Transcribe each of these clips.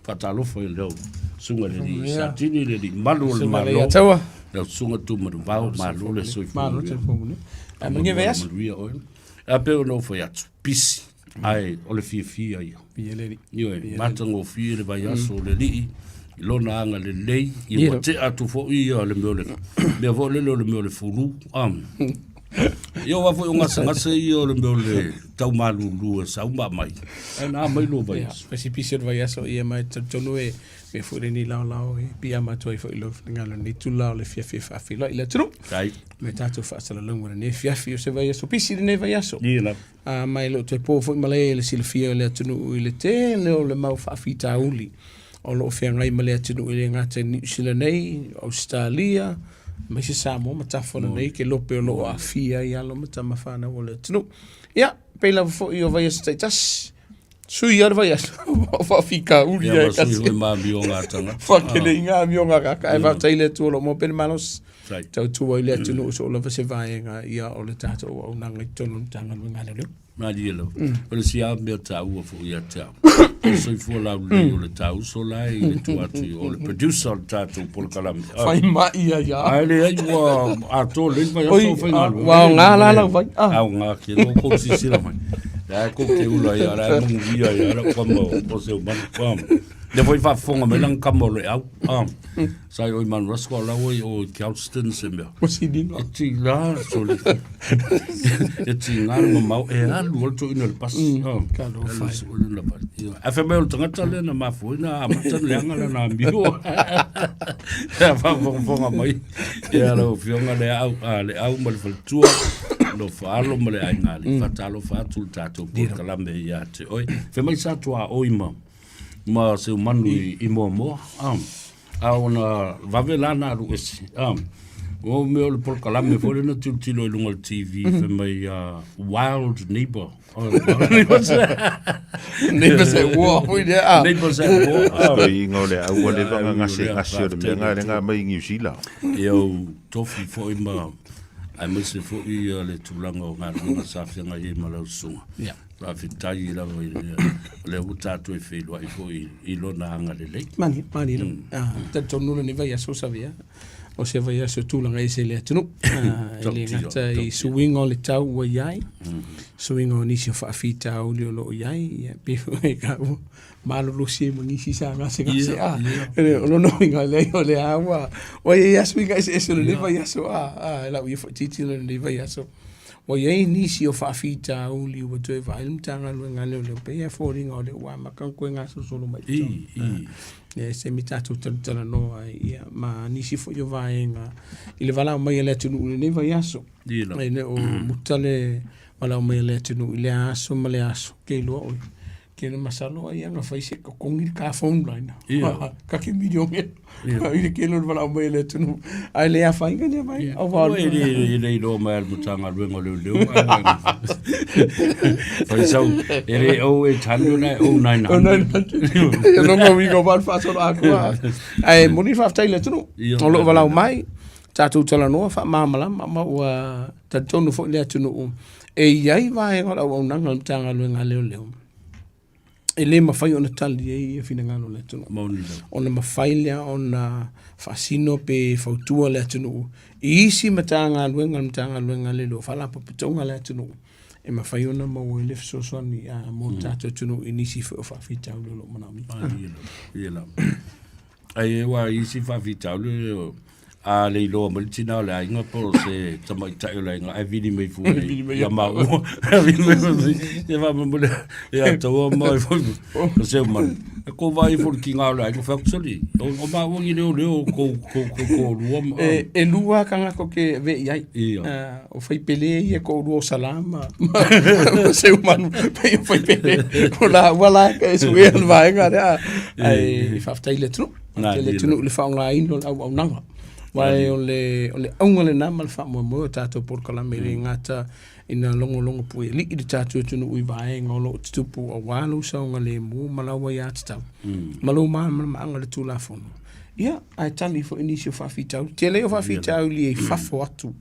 Faatalofa i lau susuga i le alii Satini, le alii malu o le Malo, lau susuga Tumanuvao, malo le soifua manuia. Manuia vaiaso. Manuia oe. A pei ona ou fai atu, pisi, ae o le fiafia ia. Ioe, matagofie le vaiaso o le Alii i lona agalelei, ia ua tea atu foi ia le mea o le mea foi lele o le mea o le fulu. Ia aua foi o gasegase ia o le mea o le tau malulu e sau ma aumai, ae na aumai lua vaiaso. Ia, pisi o le vaiaso, ia ma e talitonu e mea foi lenei laolao e piiama atu ai foi i lou finagalo i lenei itula o le afiafi e faafeiloai i le atunuu. Faafetai. Ma tatou faasalalauga i lenei afiafi, o se vaiaso pisi lenei vaiaso. Ia lava. Ma e le o toe po foi malae i le silafia o le atunuu i le tele o le mau faafitauli o lo o feagai ma le atunuu e le gata i Niu Sila nei, Ausetalia, aemaise Samoa ma tafa nei ke lope o lo o aafia ai alo ma tama fanau o le atunuu. Ia, pei lava foi o vaiaso taitasi, sui lava le vaiaso, o faafitauli ai kasi. Ia, ma sui foi ma amioga a tagata. Faatele i ngā amioga a tagata, ae faafetai i le Atua o lo o maua pea le malosi. Tautua i le atunuu so o lava se vaega ia o le tatou auaunaga i totonu o le Matagaluega a Leoleo. Malie lava. O le isi lava mea taua foi ia te au, o le soifua laulelei o le tauso la e i le tua atu i o, le producer o le tatou polokalame. Fai mai ia ia. Ae leai ua atoa lelei le vaiaso o faigaluega. Ua aoga la lau vai. Aoga ke lo kou silasila mai. La e kou te ula ia, la e manuia ia lau kama o Seumanu. Lea foi faafofoga mai lana kama o Leau. Sa i o i Mount Roskill, la ua i o i Galston se mea. Ua siliga. E tiga, soli. E tiga le mamao, e alu le toeaina i le pasi. Talofa e. Ae fai mai o le tagata lea na mafua ai na amata ona leaga lana amio. E faafogafoga mai ia lau Afioga Leau, Leau ma le faletua, Lofaalo ma le aiga, faatalofa atu le tatou polokalame ia te oe. Fai mai sa tuaoi ma ma Seumanu i Moamoa. A ona vave la na alu ese. O mea o le polokalame foi lea na tilotilo i luga o le TV fai mai Wild Neighbor. Neighbors at War foi lea. Ah. Neighbors at War. Toiga o le au ua leva na gasegase o le mea na lea na aumai i Niu Sila. Ia u tofi foi ma aemaise foi le tulaga o galuega sa feagai ai ma lau susuga. Yeah. Faafetai lava i le lea ua tatou e feiloai foi i lona agalelei. Mani, mani lava. Ah, talitonu lenei vaiaso Savea, o se vaiaso e tulaga ese i le atunuu. Ah, e le gata i suiga o le tau ua i ai, suiga o nisi o faafitauli o lo o i ai, ia, pei foi e taua malolosi ai ma nisi sa gasegase. Ah, o lona uiga leai o lea ua, ua i ai lava suiga eseese o lenei vaiaso. Ah, ah, e lau ia foi tilotilo i lenei vaiaso. Ua i ai nisi o faafitauli ua toe vaai le Matagaluega a Leoleo, pei e foliga o lea ua amata ona toe gasolosolo mai i totonu. Ia, se taimi tatou talatalanoa ai, ia, ma nisi foi o vaega i le valaau mai a le atunuu i lenei vaiaso. E le o muta le valaau mai a le atunuu i lea aso ma lea aso, ke iloa ʻoe. Ke le masalo ai ana fai se totogi le ka phone line. Ka ke milione. I le kele o le valaau mai a le atunuu. Ae le afaina lea mai. Au va e le e le iloa mai a le Matagaluega o Leoleo. Fai sau e le 0800 na e 0900. Ia longa uiga o vale faasolo atoa. Ae moni le faafetai i le atunuu. O loo valaau mai tatou talanoa faamalamalama ma ua talitonu foi le atunuu e i ai vaega o le auaunaga a le Matagaluega a Leoleo e le mafai ona tali ai ia finagalo o le atunuu. Moni lava. Ona mafai lea ona faasino pe fautua le atunuu i isi Matagaluega a le Matagaluega a Leoleo, Faalapotopotoga a le atunuu e mafai ona maua ai le fesoasoani mo le tatou atunuu i nisi foi o faafitauli o lo o manaomia. Ia lava. Ai aua i isi faafitauli a le iloa mai le tina o le aiga po o se tamaitai o le aiga ae vili mai fua ia maua. Vili mai fua ia faamolemole ia taua mai foi o se manu. E kou vaai foi le tiga o le aiga fai atu soli. O maua ni leoleo kou kou kou toalua ma. E lua tagata ou te avea i ai. Ia. O Faipele ia toalua o Sala ma Seumanu pei o Faipele o laua la e suea le vaega lea. Ae faafetai i le atunuu, faafetai i le atunuu i le faaaogaina o le auaunaga. Aua o le o le auga lena ma le faamoemoe o tatou polokalame e le gata ina logologo puealii le tatou atunuu i vaega o lo o tutupu aua lou saogalemu ma lau aiatatau ma lou malamalamaaga i le Tulafono. Ia, ae tali foi nisi o faafitauli. Tele o faafitauli i fafo atu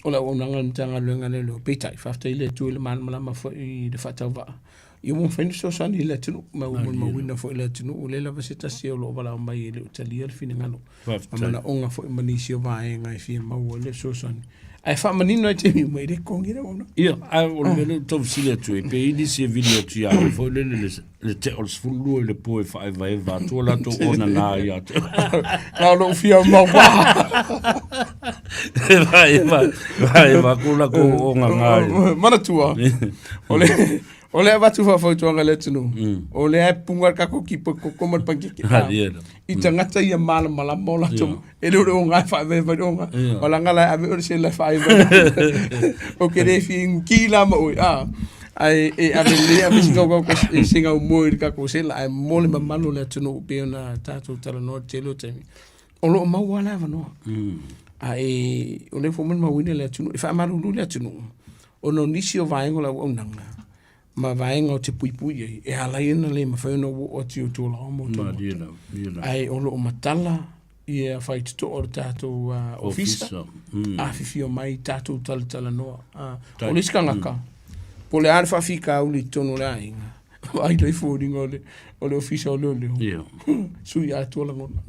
o le auaunaga a le Matagaluega a Leoleo. Peitai, faafetai i le Atua i le malamalama foi i le faatauvaa. Ia ua mafai ona fesoasoani i le atunuu, ma ua molimauina foi le atunuu, o lea lava se tasi o lo o valaau mai e le o talia le finagalo ma manaoga foi ma nisi o vaega e fia maua ai le fesoasoani. Ae faamanino ai taimi uma, e le totogi le auaunaga. Ia, ae o le mea lea ou te tau fesili atu ai, pe i ai nisi e vili atu ia oe foi lele le tea o le 12 i le po e faaevaeva atu o latou onana ia te oe. Na o lou fia maua. E faaeva, faaeva atu latou onana. Manatua, o le O le avatu faafautuaga i le atunuu, o lea e puga le tatou kipo koko ma le panikeke. I tagata ia malamalama o latou, e le o le oga e faaevaeva i le oga. O laga la e ave oe le sela e faaeva. Ou te le fia inu ki la ma oe, a. Ae e ave lelei ave sina au moe i le tatou sela, ae mo le mamalu o le atunuu pei ona tatou talanoa i le tele o taimi, o lo o maua lava le avanoa. Ae o lea foi ua molimauina le atunuu, e faamalulu le atunuu, ona o nisi o vaega o le auaunaga ma vaega ou te puipui ai, e ala ai ona le mafai ona ou oo atu i outou laoa ma outou maota. Ae o lo o matala ia faitotoa o le tatou ofisa, afifio mai tatou talatalanoa. O le isi tagata, po o le a le faafitauli i totonu o le aiga, vaai loa i foliga o le ofisa o leoleo, sui atoa lagona.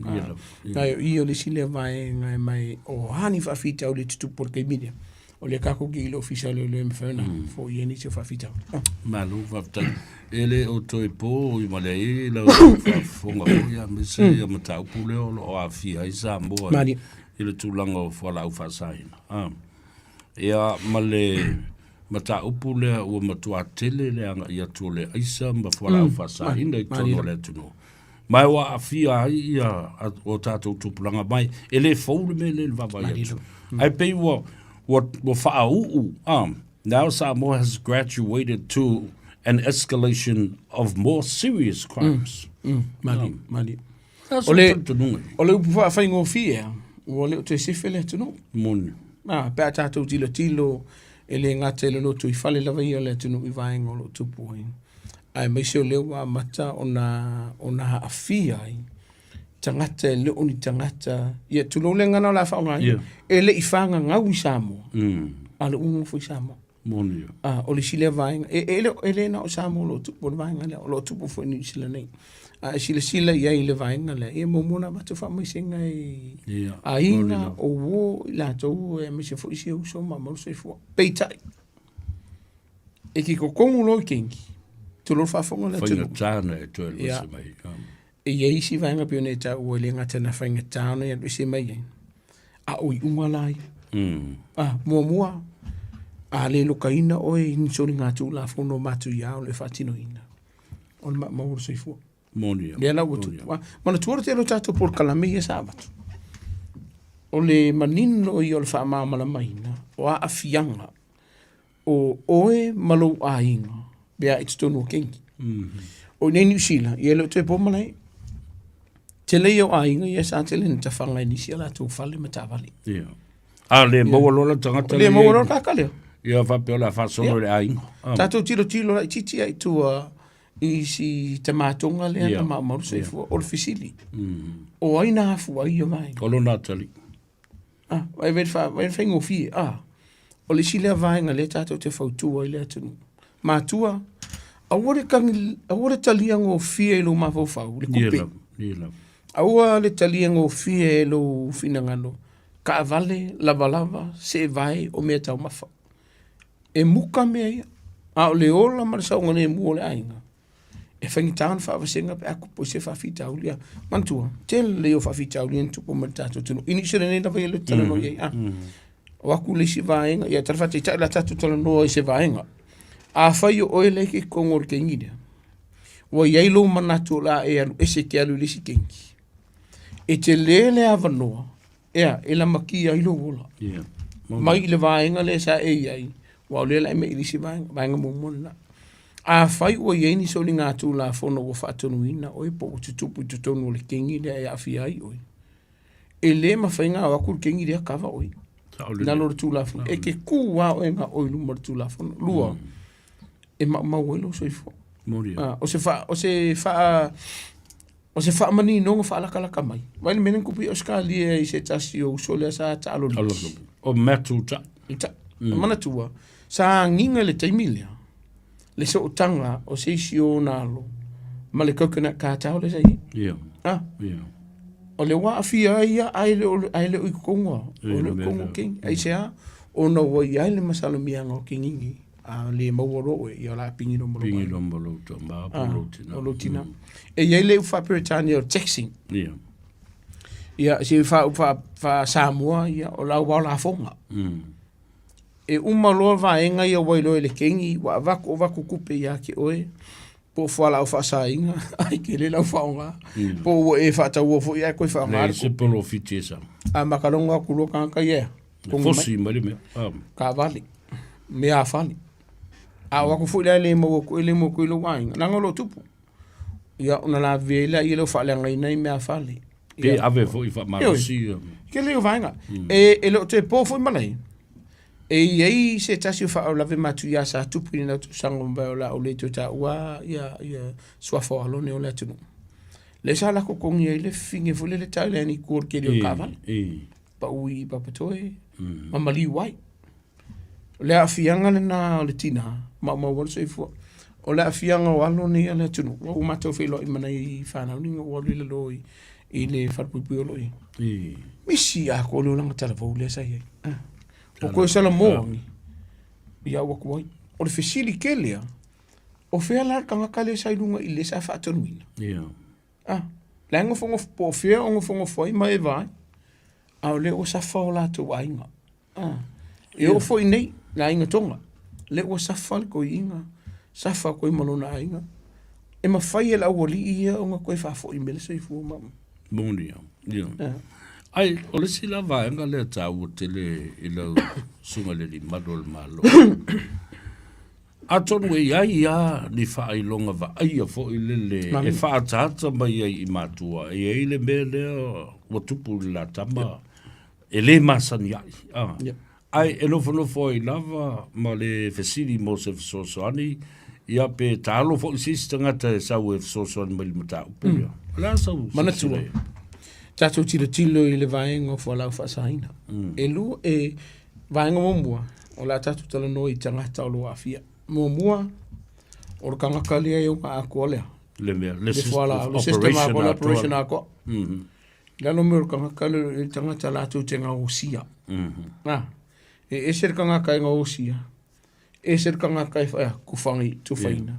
Ae o i o le isi lea vaega e mai, o a ni faafitauli e tutupu i le taimi lea, O lea tatou te i le ofisa o leoleo e mafai ona foia nisi o faafitauli. Malo faafetai. E le o toe po i male ai lau faafofoga foi aemaise ia mataupu lea o lo o aafia ai Samoa i le tulaga o fualaau faasaina. Ia ma le mataupu lea ua matua tele le agai atu o le aisa ma fualaau faasaina i totonu o le atunuu. Ma ua aafia ai ia o tatou tupulaga mai. E le fou le mea lea i le vaavaai atu. Ae pei ua, ua, ua faauu, now Samoa has graduated to an escalation of more serious crimes. Mali, mali. O le, o le upu faafaigofie, ua le o toe sefe le atunuu. Moni. Ah, pe a tatou tilotilo e le gata i le lotoifale lava ia o le atunuu i vaega o lo o tupu ai. aemaise o lea ua amata ona ona aafia ai tagata e le o ni tagata, ia tulou le gagana o le a faaaogaina, e le i fagagau i Samoa, a o lea ua nonofo i Samoa. Moni ia. A, o le isi lea vaega, e le na o Samoa o lo o tupu o le vaega lea, o lo o tupu foi i Niu Sila nei. A e silasila i ai i le vaega lea, ia e muamua ona avatu faamaisega i aiga, o uo, i latou aemaise foi si ou uso ma maua le soifua. Peitai, E te totogu loa i kengi, tulou le faafofoga le atunuu. Faigata ona e toe alu ese mai. E i ai isi vaega pei ona e taua e le gata ina faigata ona e alu ese mai ai, a o iuga la ia. A, muamua, a le lokaina oe i ni soligatulafono matuia o lo o e faatinoina, o le maumau o le soifua. Moni ia. Lea la ua tupu. Ah, manatua le tele o tatou polokalame ia sa avatu. O le manino ia o le faamalamalamaina o aafiaga o oe ma lou aiga pe a i totonu o kengi. O i inei Niu Sila, ia e le o toe po malae. Tele ia o aiga ia sa tele ina tafaga e nisi a latou fale ma taavale. Ia. A le maua loa le tagata Le maua loa le tagata lea. Ia faapea o le a faasolo i le aiga. Ah. Tatou tilotilo laitiiti ai i tua i si tamatoga lea na maumau le soifua. O le fesili, o ai na afua ai ia vaega? O lona atalii. Ah, vai vai fa vai faigofie. Ah, o le isi lea vaega lea tatou te fautua ai le atunuu. Matua, aua le tagi, aua le talia gofie i lou mafaufau, le Ia kupe. lava, ia lava. Aua le talia gofie e lou finagalo, taavale, lavalava, seevae, o mea taumafa. E muka mea ia, a o le ola ma le saogalemu o le aiga, e faigata ona faavasega pe a tupu ai se faafitauli. Ia, manatua, tele ia o faafitauli ia na tupu mai i le tatou atunuu. I Niu Sila nei lava ia lea ou te talanoa i ai, a. O aku le isi vaega, ia tala faataitai o le a tatou talanoa i se vaega. Afai o oe lea e te i totonu o le kengi lea, ua i ai lou manatu o le a e alu ese e te alu i le isi kengi, e tele le avanoa ea e lamatia ai lou ola. Ia. Mai i le vaega lea sa e i ai, aua o lea la e mei i le isi vaega, vaega muamua lena. Afai ua i ai ni soligatulafono ua faatonuina oe po ua tutupu i totonu o le kengi lea e aafia ai oe, e le mafai ona o atu le kengi lea kava oe. Saolele. Lalo o le Tulafono. E te tu lava oe na oe i luma o le Tulafono. Lua, e maumau ai lou soifua. Moni. Ah, o se fa, o se fa, o se faamaninoga faalakalaka mai. Vaai le mea lea na tupu i Ausetalia i se tasi o uso lea sa taalo liki. O Matthew Ta. I ta, manatua, sa agiga i le taimi lea. Le sootaga o se isi o ona alo ma le coconut cartel lea sa i ai. Ia. Ah. Ia. O le ua aafia ai ia ae le o ae le o i totonu a, o le o totonu o kengi. Aisea? Ona ua i ai le masalomiaga o kengigi, a le maua loa oe, ia o le a pigi loa ma lou Pigi aiga. loa ma lou tama po o lou tina. O lou tina. E i ai le upu faa-Peretania o le taxing. Ia. Ia, se faa, faa, faa-Samoa, ia, o lau ao lafoga. E uma loa vaega ia ua iloa e le kengi, ua avatu avatu tupe ia te oe, po o fualaau faasaina, ai tele lau faaaoga, po o ua e faataua foi ae toe faaaoga Leai le se tupe. polofiti e sau. A makalogo atu loa tagata ia, E togi mai, fosi mai le mea. Ah. taavale, meafale. A o atu foi la e le maua atu e le maua atu i lou aiga, leaga o lo o tupu. Ia ona lavevea ai lea lea ua faaleagaina ai meafale. Pe ave foi faamalosi. Tele o vaega. E, e le o toe po foi malae. E i ai se tasi o faalavelave matuia sa tupu i lena tausaga ua mavae o le a ou le toe taua ia, ia suafa o Alone o le atunuu. Lea sa lako totogi ai le fifine foi lele Thailand i tua o le keli o le taavale. Pau i Papatoe ma maliu ai. O le aafiaga lena o le tina, maumau ai le soifua. O le aafiaga o alo nei a le atunuu, ua ou matou feiloai ma nai fanau nei na ou alu i lalo i le falepuipui o lo o i ai. Misi atoa le olaga talavou lea sa i ai. Ah. O koe Salamo agi, ia ua atu ai. O le fesili tele lava, o fea la le tagata lea sa i luga i le sa faatonuina? Ia. Ah, la e nofonofo, po o fea o nofonofo ai ma e vaai, a o lea ua safa o latou aiga. Ah, e oo foi nei, le aiga Tonga, lea ua safa le toeaina, safa atu ai ma lona aiga. E mafai e le aualii ia ona toe faafoi mai le soifua ma... Moni lava, ia. Ah. Ai, o le isi la vaega lea taua tele i lau susuga i le Alii Malu o le Malo, atonu e i ai lava ni faailoga vaaia foi lele e faaataata mai ai i matua, e i ai le mea lea ua tupu i le la tama, e le masani ai. Ah. Yep. Ae e nofonofo ai lava ma le fesili mo se fesoasoani, ia pe taalo foi se isi tagata e sau e fesoasoani mai i le mataupu lea. O le a sau Manatua, silasila i ai? tatou tilotilo i le vaega o fualaau faasaina. E lua, e vaega muamua, o le a tatou talanoa i tagata o lo o aafia. Muamua, o le tagata lea e ona atoa lea. Le mea, le Le system, fualaau, le system operation atoa, le atoa. operation atoa. I lalo mai o le tagata lea, o le tagata latou te gaosia. Na, e ese le tagata e gaosia, ese le tagata e whaea, kuwhangi, tuwhaina,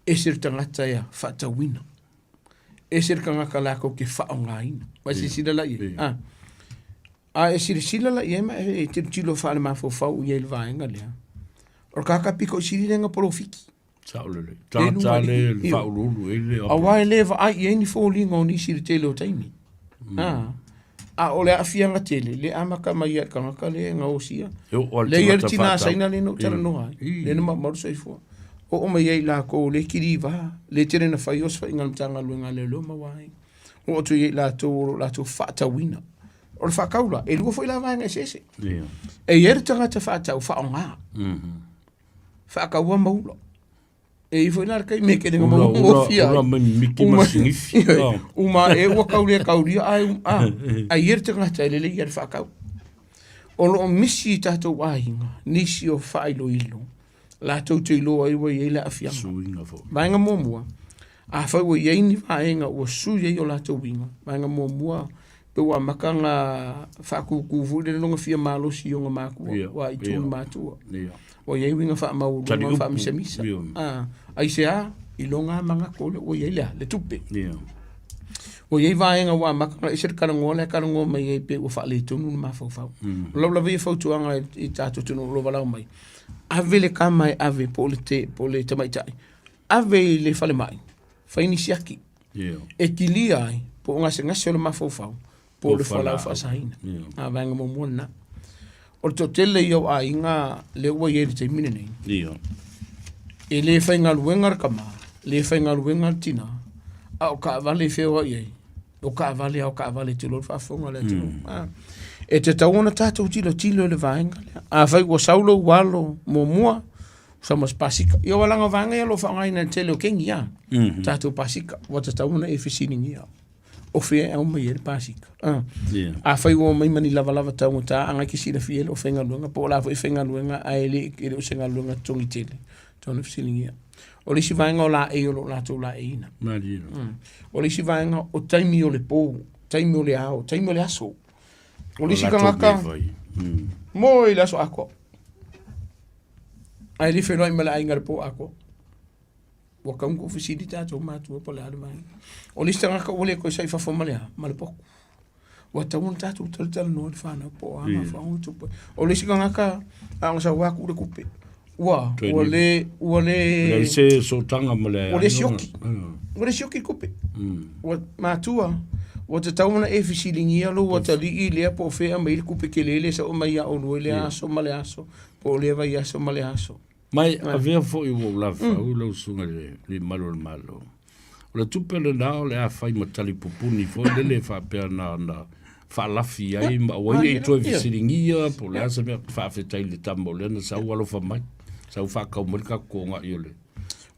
ese le tagata e whaatauina, ese le tagata lakou ke whaongaina. Mai silasila la i ai. Ah. A e silasila la i ai ma e tilotilo faale-mafaufau i ai i le vaega lea, o le tagata pito i sili lea na polofiki. Sao lelei. Tagata le le faauluulu ai le Aua e le vaai i ai ni foliga o nisi i le tele o taimi. A, a o le aafiaga tele, le amata mai ai i le tagata lea e gaosia. E oo lava i le Lea i ai le tagata tina faatau. Saina lea na ou talanoa ai, lea na maumau le soifua. Oo mai ai i lakou lea e kiliva, le tele na fai osofaiga a le Matagaluega a Leoleo ma vaega. Oo atu i ai i latou o lo o latou faatauina. O le faatau la, e lua foi la vaega eseese. E i ai le tagata faatau faaaoga. Faataua ma ula. E i foi la le taimi e kele Ula, ma ula, ngofia ula ai. mai mimiti ma Uma- sinifi. Ioe. Ah. Uma e ua kau le kauria ai a ai ia le tagata e lelei ia le faatau. O lo o misi i tatou aiga nisi o faailoilo latou te iloa ai ua i ai le aafiaga. Suiga foi. Vaega muamua, afai ua i ai ni vaega ua sui ai o latou uiga, vaega muamua, pe ua amata ona faatūtū foi lele lona fia malosi i ona matua, Ia, ua itu ia. i matua. Ia. Ua i ai uiga faamaualuga Tali upu. faamisamisa. Ia. Ah, aisea, i lona manatu o lea ua i ai le a? Le tupe. Ia. Ua i ai vaega ua amata ona ese le talanoa lea e talanoa mai ai pe ua faaletonu le mafaufau. O lau lava ia fautuaga i tatou atunuu o lo o valaau mai, ave le tama e ave po o le te, po o le tamaitai, ave i le falemai, fai ni siaki. Ia. E kilia ai po o gasegase o le mafaufau po o le fualaau faasaina. Ia. A vaega muamua lena. O le toatele ia o aiga lea ua i ai i le taimi lenei, Ia. e le faigaluega le tama, le faigaluega le tina, a o taavale e feoai ai, o taavale a o taavale tulou le faafofoga a le atunuu. Ah. E tatau ona tatou tilotilo i le vaega lea. Afai ua sau lou alo muamua, sau ma se pasika. Ia ua laga vaega ia o lo o faaaogaina e le tele o kengi a. Tatou pasika, ua tatau ona e fesiligia. O fea e aumai ai le pasika. Ah. Ia. Afai ua omai ma ni lavalava taugata, a ngai ke silafia e le o faigaluega, po o la foi e faigaluega ae le, e le o se galuega totogi tele. Tatau ona fesiligia. O le isi vaega o laei o lo o latou laeiina. Malie. O le isi vaega o taimi o le po, taimi o le ao, taimi o le aso. O le isi tagata, moe i le aso atoa. Ae le feiloai ma le aiga i le po atoa. Ua tatau ona tuufesili tatou matua po o le a le vaega. O le isi tagata ua le toe sai i fafo ma le a? Ma le potu. Ua tatau ona tatou talatalanoa i le fanau po o a mafuaaga ua tupu ai. O le isi tagata, a ona sau lava tuu le tupe, ua, ua le, ua le... Leai se sootaga ma le Ua le sioki. Ua le sioki le tupe. Ua matua, ua tatau ona e fesiligia lou atalii lea po o fea e aumai ai le tupe tele lea e sau aumai ia oulua i lea aso ma le aso, po o lea vaiaso ma le aso. Ma e avea foi ua ou lavafau lau susuga i le Malu o le Malo. O le tupe lena o le a fai ma tali pupuni foi lele faapea na na faalafi ai ma aua ai ne i toe fesiligia po o le a se mea faafetai i le tama o lea na sau alofa mai, sau faatau mai le tatou togai o le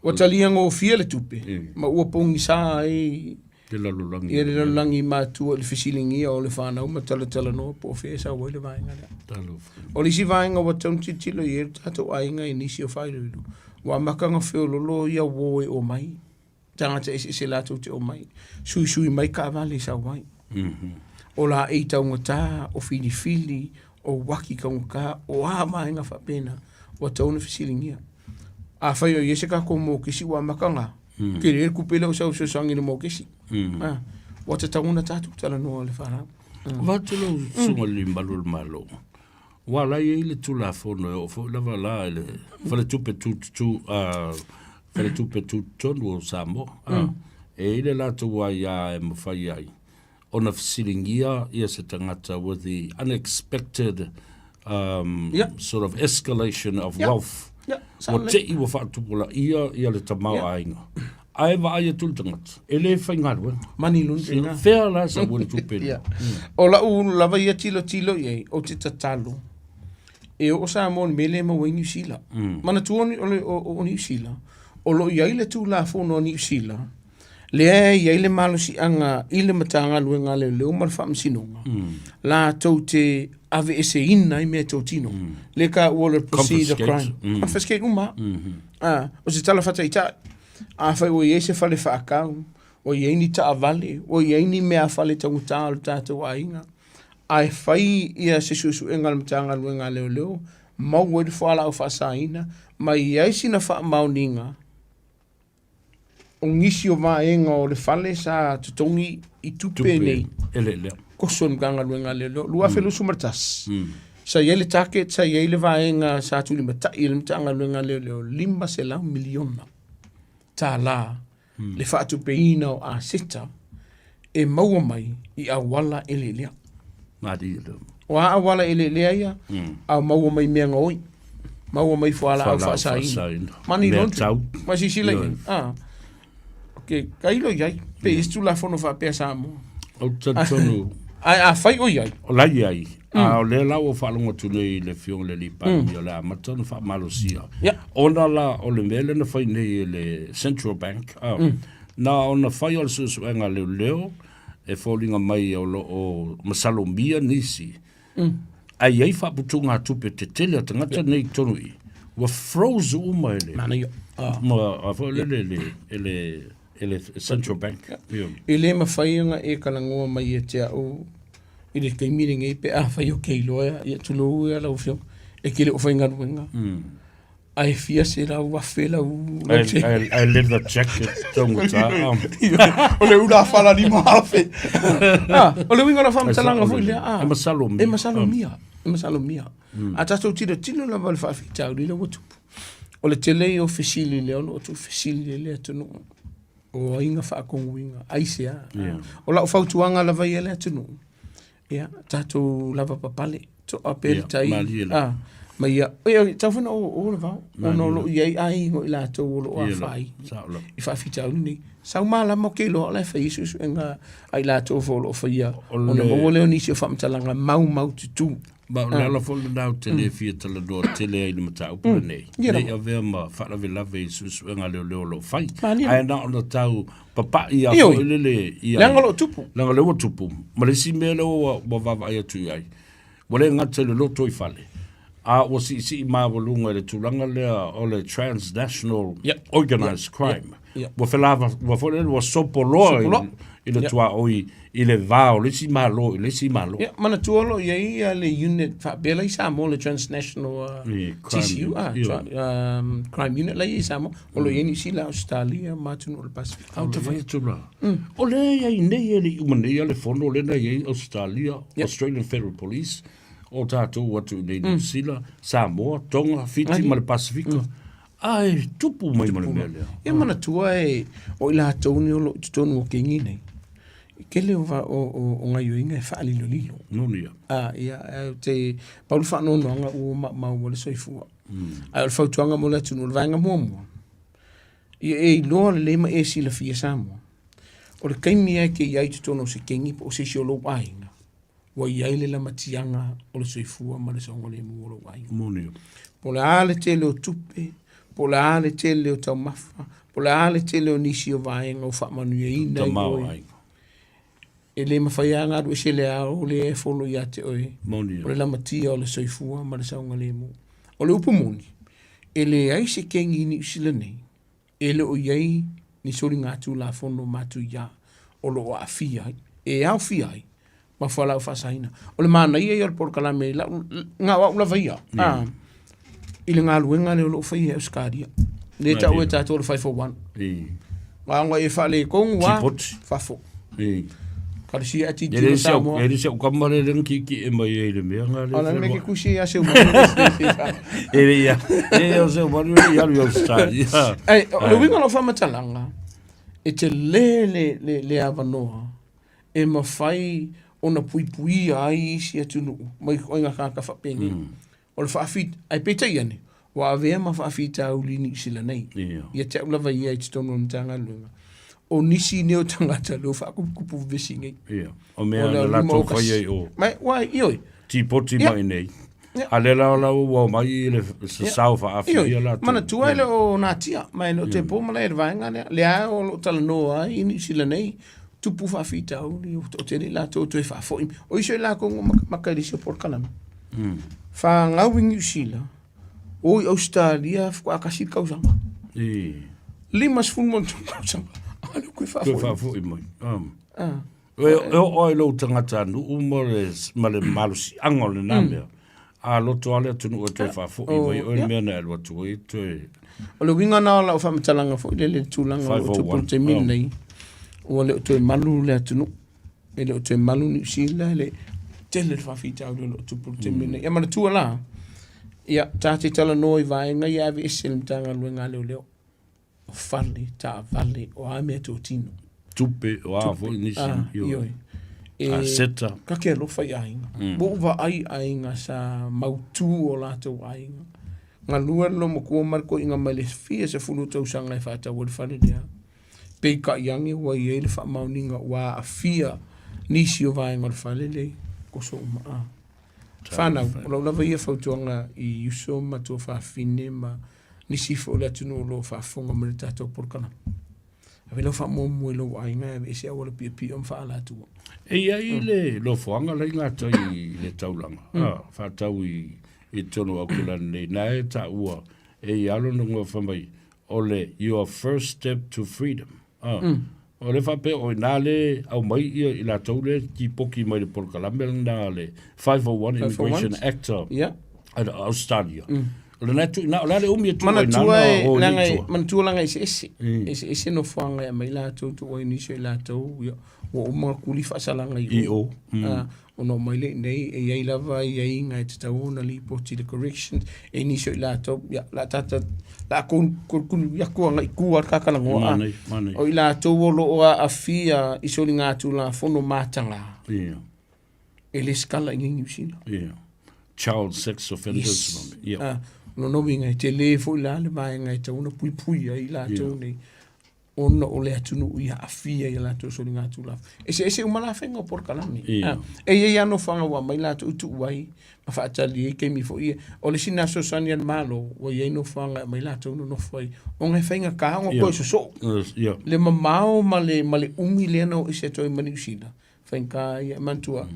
Ua talia gofie le tupe ma ua pogisa ai le lalolagi. Ia le lalolagi matua i le fesiligia o le fanau ma talatalanoa po o fea e sau ai le vaega lea. Talofa. O le isi vaega ua tatau ona tilotilo i ai le tatou aiga i nisi o faailoilo, ua amata ona feololo ia uo e omai, tagata eseese latou te omai, suisui mai taavale e sau ai. O laei taugata, o filifili, o uaki taugata, o a vaega faapena, ua tatau ona fesiligia. Afai o i ai se tatou mokesi ua amata ona tele le tupe lea o sau fesoasoani i le mokesi. Ua tatau ona tatou talanoa i le fanau. Avatu lau susuga i le Malu o le Malo, aua o la e i ai le Tulafono e oo foi lava la i le Faletupe Tutotonu, Faletupe Tutotonu o Samoa, e i ai le latou aia e mafai ai ona fesiligia ia se tagata with the unexpected sort of escalation of wealth. Ua te i ua faatupulaia ia le tamaoaiga. Ae vaai atu le tagata, e le faigaluega. Money laundering. Fea la sau ai le tupe lea? O lau lava ia tilotilo i ai, ou te tatalo, e oo Samoa i le mea lea e maua ai Niu Sila. Manatua o Niu Sila, o lo o i ai le Tulafono a Niu Sila, lea e i ai le malosiaga i le Matagaluega a Leoleo ma le Faamasinoga, latou te aveeseina ai meatotino. Lea e taua o le proceed of crime. Confiscate uma. Ah, o se tala faataitai, afai ua i ai se fale faatau, ua i ai ni taavale, ua i ai ni meafale taugata o le tatou aiga, ae fai ia se suesuega a le Matagaluega a Leoleo, maua ai le fualaau faasaina, ma i ai sina faamaoniga, O nisi o vaega o le fale sa totogi i tupe nei. Eleelea. Koso i le Matagaluega a Leoleo. 2021. Sa i ai le target, sa i ai le vaega sa tulimatai e le Matagaluega a Leoleo, $500 miliona tala le faatupeina o aseta e maua mai i auala eleelea. Malie lea. O a auala eleelea ia, a maua mai mea gaoi, maua mai fualaau faasaina. Money laundry. Ma silasila i ai. Ah. Okay, tailo i ai, pe i ai se Tulafono faapea Samoa. Ou te talitonu. Ae afai o i ai. O la i ai. A o lea la ua faalogo atu nei i le Afioga i le Alii Palemia o le a amata ona faamalosia. Ona la o le mea lea na fai nei e le Central Bank, na ona fai o le suesuega a leoleo e foliga mai o lo o masalomia nisi, ae i ai faaputugatupe tetele a tagata nei i totonu i i, ua froze uma e le, Manaia. ma, a foi lele e le, e le, e le Central Bank. Ia. E le mafai ona e talanoa mai ia te au i le taimi lenei pe afai ou te iloa, ia tulou ia lau Afioga, e te le o faigaluega. Ae fia 100,000 lau Ae leather jacket taugata. O le ula fala 5,000. Ah, o le uiga o lau faamatalaga foi lea. E masalomia. E masalomia. E masalomia. A tatou tilotilo lava i le faafitauli lea ua tupu. O le tele ia o fesili lea o lo o tuufesili ai le atunuu. O ai na faatonuina? Aisea? O lau fautuaga lava ia i le atunuu, Ia, tatou lava papale, toa pea le tai. Ah, ma ia, e tatau foi ona o le vao, ona o lo o i ai aiga o i latou o lo o afaina i faafitauli nei. Sau malama ou te iloa o la e fai ai suesuega a i latou foi o lo o faia, ona maua lea o nisi o faamatalaga maumaututu. Ma o le ala foi lena ou te le fia talanoa tele ai i le mataupu lenei, ne i avea ma faalavelave i suesuega a leoleo o lo o fai. Ae na ona tau papai lava foi lele i ai. Leaga o lo o tupu. Leaga o lea ua tupu. Ma le isi mea lea ua vaavaai atu i ai, ua le gata i le lotoifale, A ua siisii maualuga i le tulaga lea o le transnational organized crime. Ua felava, ua foi lele ua sopoloa i le tuaoi i le va o le isi Malo i le isi Malo. Ia, manatua o lo o i ai le unit faapea la i Samoa, le transnational TCU, crime unit la i ai i Samoa. O lo o i ai Niu Sila, Ausetalia ma atunuu o le Pasefika. Ae ou te fai atu la, o lea e i ai nei e le i uma nei lava le fono lea na i ai Ausetalia, Australian Federal Police, o tatou atu i nei Niu Sila, Samoa, Tonga, Fiti ma le Pasefika. Ae tupu mai ma le mea lea. Ia manatua e o i latou nei o lo o i totonu o kegi nei, e tele o, o, o, o gaioiga e faalilolilo. Moni ia. A, ia, ae ou te, pau le faanoanoaga ua maumau ai le soifua. Ae o le fautuaga mo le atunuu, o le vaega muamua, ia e iloa lelei ma e silafia Samoa, o le taimi lava e te i ai i totonu o se kegi po o se isi o lou aiga, ua i ai le lamatiaga o le soifua ma le saogalemu o lou aiga. Moni. Po o le a le tele o tupe, po o le a le tele o taumafa, po o le a le tele o nisi o vaega o faamanuiaina i oe. E le mafai lava ona alu ese le ao lea e folo ia te oe. Moni. O le lamatia o le soifua ma le saogalemu. O le upu moni, e leai se kegi i Niu Sila nei e le o i ai ni soligatulafono matuia o lo o aafia ai, e aofia ai ma fualaau faasaina. O le manaia ia o le polokalame i lau, na o au lava ia, a, i le galuega lea o lo o faia e Ausetalia. Lea e tau e tatou o le 501. Na ona e faaletonu lava, fafo. Kalesia e tilotilo Samoa. E le si au kama le lea na kiekie mai ai i le mea nga le. O le mea ke kusi ia Seumanu. E le ia. E o Seumanu e alu i Australia. Ai, o le uiga o lau faamatalaga, e tele le, le, le avanoa e mafai ona puipuia ai isi atunuu mai ituaiga tagata faapenei. O le faafit, ae peitai ane, ua avea ma faafitauli i Niu Sila nei. Ia. Ia te au lava ia i totonu o le Matagaluega. O nisi nei o tagata lea ua faakupukupu vevesi nei. Ia. O mea na latou faia i o. Mai, ua, ioe. Tipoti mai nei. A lea la la ua omai i le sasao faaafi ia latou. Manatua e le o natia, ma e le o te po malae i le vaega lea. Lea o lo o talanoa ai i Niu Sila nei, tupu faafitauli, o toatele i latou toe faafoi. O isi o i latou na matamata i le isi o polokalame. Fanau i Niu Sila, o i Ausetalia faatoa tasi le tausaga. 53 tausaga, a lea ua toe faafoi. Toe faafoi mai. E oo ai lou tagatanuu ma le, ma le malosiaga o lena mea, a loto lava le atunuu e toe faafoi mai oe le mea na e alu atu ai toe. O le uiga lena o lau faamatalaga foi lele i le tulaga o lo o tupu i le taimi lenei, ua le o toe malu le atunuu, e le o toe malu Niu Sila, e le tele le faafitauli o lo o tupu i le taimi lenei. Ia manatua la, ia ta te talanoa i vaega ia e aveese e le Matagaluega a Leoleo. o fale, taavale, o a mea totino. Tupe, o a foi nisi. Ah, ioe. E, Aseta. Ka ke alofa i aiga. Ua ou vaai i aiga sa mautū o latou aiga. Galue le loomatua ma le toeaina mai le fia sefulu tausaga e faatau ai le fale lea. Peitai ane ua i ai le faamaoniga ua aafia nisi o vaega o le fale lea i toso uma. Ah. Whanau, o lau lava ia fautuaga i uso ma tuafafine ma nisi foi o le atunuu o lo o faafofoga mai i le tatou polokalame. Ave lau faamuamua i lou aiga e aveese auala piopio ma faaalatua. E i ai le nofoaga la i gatai i le taulaga, a, faatau i i totonu o Aukilani nei, na e taua e i alo na ngoa fai mai, o le your first step to freedom. A, O le faapea o ina le aumai ia i latou le tipoki mai le polokalame lena le 501 Immigration Act yeah. a Australia. O lena e tuuina, o le a le umi e tuu ai Manatua nana e, o leaga nei e, tua. manatua leaga eseese. Eseese nofoaga e aumai latou tuu ai nisi o i latou, ia, ua uma ona tuli faasalaga i I o. O. Ona omai lea i inei, e i ai lava aiaiga e tatau ona lipoti i le corrections, e nisi o i latou, ia, o le a tata, o le a kuni atu agai i tua le ta talanoa. Manaia, manaia. O i latou o lo o aafia i soligatulafono mataga. Ia. E lesitala i inei i Niu Sila. Ia. Child sex offenders. Yes. Ia. Ah, o lona uiga, e tele foi la le vaega e tatau ona puipui ai i latou nei. ona o le atunuu i aafia i a latou soligatulafono. Eseese uma la faiga o polokalame. Ia. Ah, e i ai lava nofoaga ua aumai latou i tuu ai ma faatali ai taimi foi ia. O le isi lena fesoasoani a le Malo, ua i ai nofoaga e aumai latou nonofo ai, ona e faigata ona toe sosoo. Ia. Le mamao ma le, ma le umi lea na o ese atu ai ma Niu Sila, faigata ia. Manatua,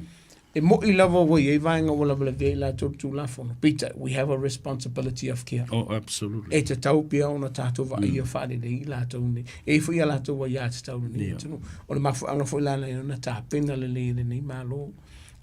E mo'i lava ua i ai vaega ua lavelavea i latou le Tulafono, peitai, we have a responsibility of care. Oh, absolutely. E tatau pea ona tatou vaaia faalelei i latou nei. E i ai foi a latou aiatatau i lenei atunuu. O le mafuaaga foi la lea ona tapena lelei e lenei Malo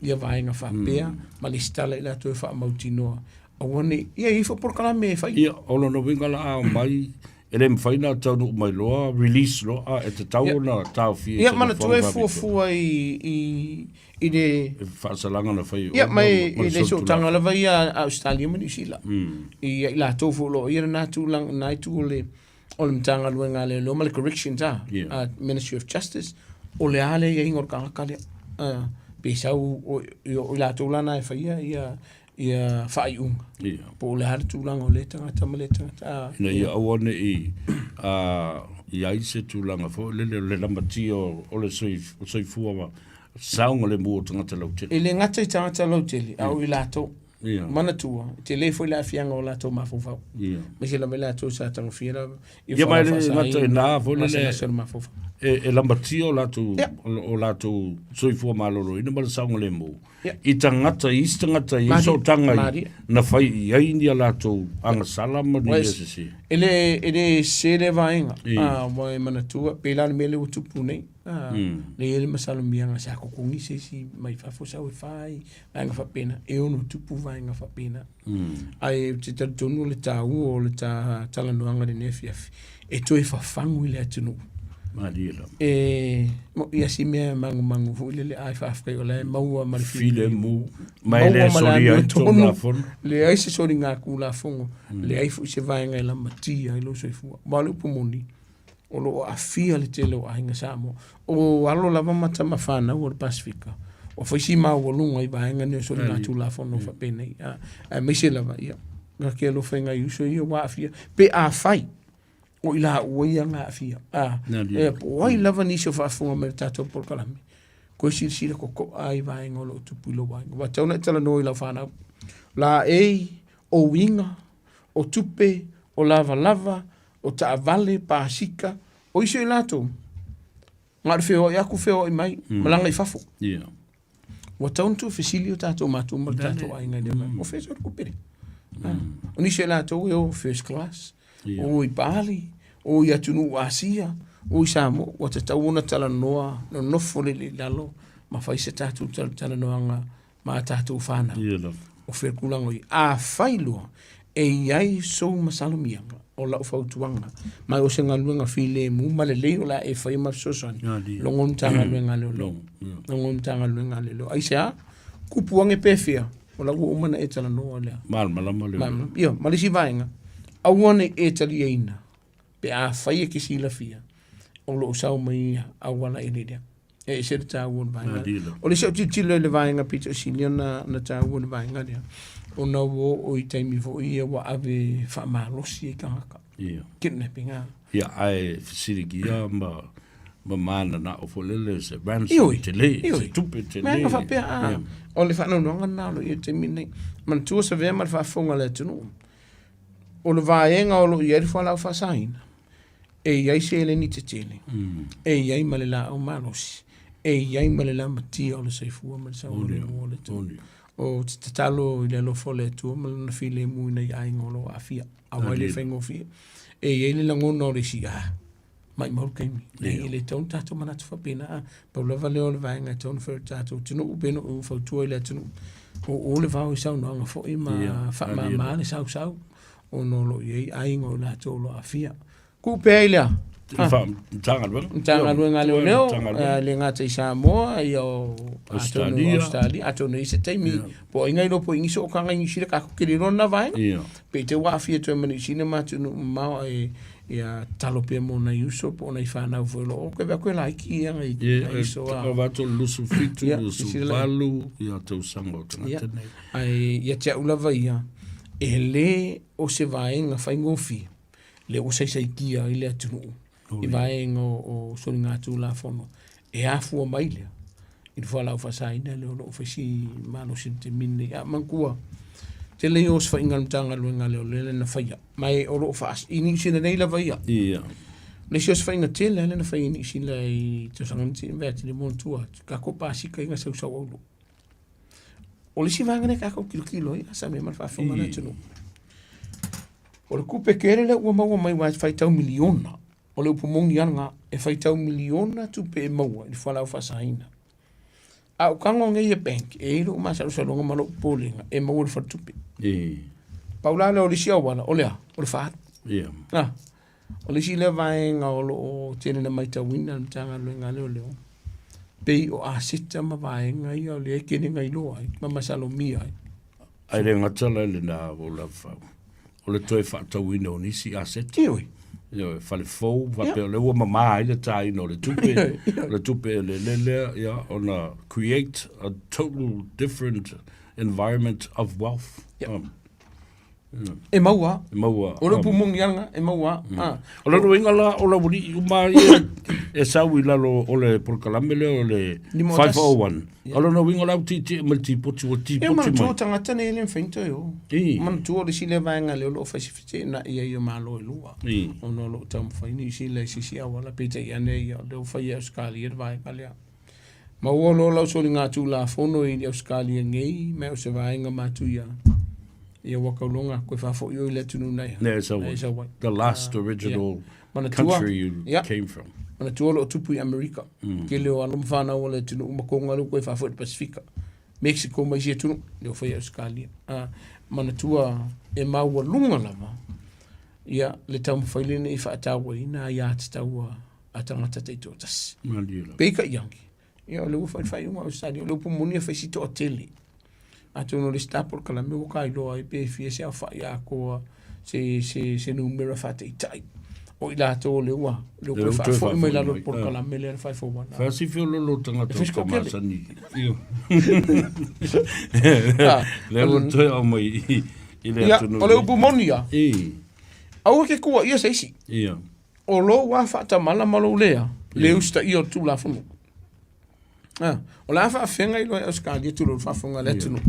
ia vaega faapea ma lesitala i latou e faamautinoa aua ne i, ia e i ai foi polokalame e fai. Ia, o lona uiga la a omai E le mafai ona taunuu mai loa, release loa, a e tatau ona taofia i Ia, se manatua nofoaga e faapitoa. fuafua i, i, i le... E faasalaga na fai e Ia, oe ma ma, e, ma i le le sootaga solitulafono. lava ia a Ausetalia ma Niu Sila. I ai latou foi o lo o i ai lena tulaga, lena itu o le, o le Matagaluega a Leoleo ma le Corrections a, Ia. a Ministry of Justice, o le a le aiaiga o le tagata lea. A, pe sau, o, o i latou la na e faia ia, ia faaiuga Ia. po o le a le tulaga o lea tagata ma lea tagata. A, Ina ia aua ne i i ai se tulaga foi lele o le lamatia o le soifua ma saogalemu o tagata lautele. E le gata i tagata lautele, a o i latou. Ia. Manatua, e tele foi le aafiaga o latou mafaufau. Ia. Aemaise lava i latou sa tagofia lava Ia ma e le gata i na foi lele gasegase o le mafaufau. e lamatia o latou Ia. o latou soifua maloloina ma le saogalemu. Ia. I tagata, i isi tagata i Malie, sootaga i malie. na fai i ai ni a latou agasala ma ni mea Ues, sese. e le, e le sese lea vaega, I. a, ua e manatua, pei la le mea lea ua tupu nei, a, lea e i ai le masalomiaga sa totogi se isi mai fafo sau e fai, vaega faapena, e ono tupu vaega faapena. Ae ou te talitonu o le taua o le ta talanoaga i lenei afiafi, e toe fafagu i le atunuu. Malie lava. E mo'i a si mea magumagu foi lele, ae faafetai o la e maua ma le filemu, ma e le maua ma le solia ai amiotonu, tulafono. leai se soligatulafono, leai foi se vaega e lamatia ai lou soifua. Aua o le upu moni, o lo o aafia le tele o aiga Samoa. O alo lava ma tama fanau o le Pasefika, ua fai si maualuga i vaega nei o soligatulafono faapenei, aemaise lava, ia, na te alofa i nai uso ia ua aafia, pe afai o i laua ia na aafia. A, e, po o ai lava nisi o faafofoga mai i le tatou polokalame, koe silasila totoa i vaega o lo o tupu i lou aiga. Ua tatau ona e talanoa i lau fanau. Laei, o uiga, o tupe, o lavalava, o taavale, pasika, o isi o i latou, na o le feoai atu feoai mai, malaga i fafo. Ia. Ua tatau ona tuufesili o tatou matua ma le tatou aiga i lea vaega. O fea sau le tupe lea? O nisi o i latou e o first class, o i Bali, o i atunuu Asia, o i Samoa, ua tatau ona talanoa, nonofo lelei i lalo ma fai se tatou talanoaga ma a tatou fanau. Ia lava. O fea le tulaga o i ai. Afai loa e i ai sou masalomiaga, o lau fautuaga, ma o se galuega filemu ma lelei o le a e faia ma fesoasoani, logo le Matagaluega a Leoleo. Logo le Matagaluega a Leoleo. Aisea? Kupu ane pe fea, o la ua uma ona e talanoa lea. Malamalama leoleo. Malamalama. Ia, ma le isi vaega, aua ne i e taliaina pe afai e te silafia o lo o sau mai ia auala eleele. E ese le taua o le vaega lea. O le isi au tilotilo i le vaega pito sili ona na taua le vaega lea, ona ua oo i taimi foi ia ua ave faamalosi ai tagata. Ia. Kidnapping, a. Ia, ae fesiligia ma ma mananao foi lele se ransom Ioe, tele, ioe. se tupe tele. Mea faapea, a. Ia. O le faanoanoaga lena o lo o i ai i le taimi lenei. Manatua Savea ma le faafofoga a le atunuu, o le vaega o lo o i ai le fualaau faasaina, e i ai seleni tetele, e i ai ma le laau malosi, e i ai ma le lamatia o le soifua ma le saogalemu o le atunuu. Ou te tatalo i le alofa o le Atua ma Lona filemu i nai aiga o lo o aafia, aua e le faigofie. E i ai le lagona o le isi, ah, maimau le taimi. Leai, e le tatau ona tatou manatu faapena. A, pau lava lea o le vaega e tatau ona fai o le tatou atunuu, pei ona ou fautua i le atunuu, o o le vao i saunoaga foi ma faamama le sausau, ona o lo o i ai aiga o i latou o lo o aafia. Tuu pea i lea. Matagaluega. Matagaluega a Leoleo, e le gata i Samoa, ia o atonu o Australia, atonu e i ai se taimi, po o ai na iloa po o i ai ni sootaga i Niu Sila, tatou te le iloa lena vaega. Pe i te i ua aafia atu ai ma Niu Sila ma atunuu mamao, ae ia tatalo pea mo nai uso po o nai fanau foi o lo o toe vaai atu e laiti ia nai uso a. Ia, e avatu le 27, 28 ia tausaga o tagata nei. Ae ia te au lava ia, e le o se vaega faigofie lea ua saisaitia ai le atunuu i vaega o soligatulafono e afua mai lea i le fualaau faasaina lea o lo o fai si malosi i le taimi lenei. A manatua, tele ia osofaiga a le Matagaluega a Leoleo lea na faia, ma e o lo o faas... i Niu Sila nei lava ia. Ia. O le isi osofaiga tele lava lea na faia i Niu Sila i tausaga na tea, vae atu i le manatua atu, tatou pasika i na sausau aulou. O le isi vaega lea tatou tilotilo ai, a Samia ma le faafofoga a le atunuu. O le tupe tele lea ua maua mai aua e faitau miliona. O le upu moni lava lena, e faitau miliona tupe e maua i le fualaau faasaina. A o tago nei e bank, e i ai lou masalosaloga ma lou popolega e maua i le faletupe. Pau la lea o le isi auala, o le a? O le faaalu. Ah, o le isi lea vaega o lo o tele na matauina le Matagaluega a Leoleo, pei o aseta ma vaega ia o lea e tele na iloa ai ma masalomia ai. Ae le gata la i lena ua ou lavafau, o le toe faatauina o nisi aseta. Ioe. Ioe, fale fou, faapea o lea ua mama ai le taina o le tupe, o le tupe e lele lea, ia, ona create a total different environment of wealth. Yeah. E maua. E maua. O le upu moni lava lena, e maua. Ah. O lona uiga la, o le aualii uma ia e sau i lalo o le polokalame lea o le 501. O lona uiga o le au tietie ma le tipoti ua tipoti mai. E manatua tagata nei e le mafai ona toe o. Manatua o le isi lea vaega lea o lo o fai si feteenai ai o Malo e lua. Ona o lo o taumafai Niu Sila i se isi auala, peitai ane ia o lea ua fai e Ausetalia le vaega lea. Maua loa lau soligatulafono i Ausetalia nei, ma o se vaega matuia, ia ua tauloga toe faafoi oe i le atunuu na e sau ai. The last original country you came from. Manatua o lo o tupu i Amerika. Tele o alo ma fanau a le atunuu ma toga lea ua toe faafoi i le Pasefika. Mexico ma isi atunuu, lea ua fai e Ausetalia. Manatua e maualuga lava ia le taumafai lenei e faatauaina aiatatau a tagata taitoatasi. Malie lava. Peitai ane, ia o lea ua fai le faaiuga a Ausetalia, o le upu moni e fai si toatele. Atonu o le isi ta polokalame ua tailoa ai pe fia se aofai atoa se, se, se numera faataitai o i latou o lea ua lea ua toe faafoi mai lalo o le polokalame lea le 541. Fai si feoloolo o tagata o te masani. Lea ua toe aumai i le atunuu. O le upu moni ia. Aua ke kuaia se isi. Ia. O lou lava faatamala ma lou lea le usitaia o le Tulafono. Ah, o le a faafeagai loa e Ausetalia tulou le faafofoga a le atunuu.